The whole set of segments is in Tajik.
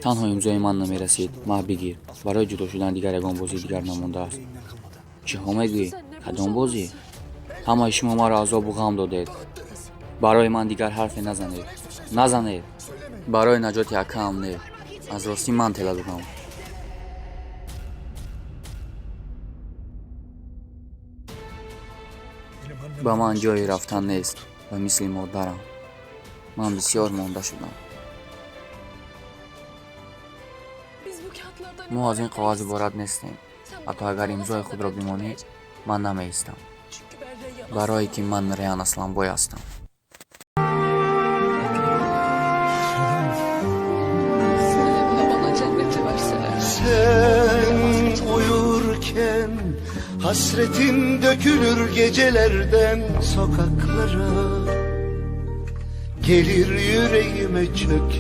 Танҳо имзои ман намерасид. Ма, бигир. Барои ҷудо шудан дигар ягон бозии дигар намондааст. Чиҳо мегӯӣ? Кадом бозӣ? Ҳамаи шумо маро азобу ғам додед. Барои ман дигар ҳарфе назанед, назанед. Барои наҷоти акаам не, аз ростӣ ман тела додам. Ба ман ҷое рафтан нест. Ба мисли модарам ман бисёр монда шудам. Мо аз ин коғаз иборат нестем. Ҳатто агар имзои худро бимонӣ, ман намеистам, барое ки ман Реян Асланбой ҳастам. Bana cenneti verseler. Sen uyurken hasretin dökülür gecelerden sokaklara. Gelir yüreğime çöker.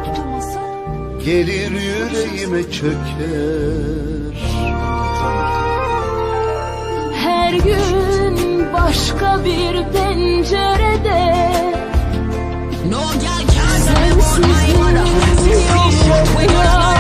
Tutamazsan Gelir yüreğime çöker. Her gün başka bir pencerede. Sensizliğin yok.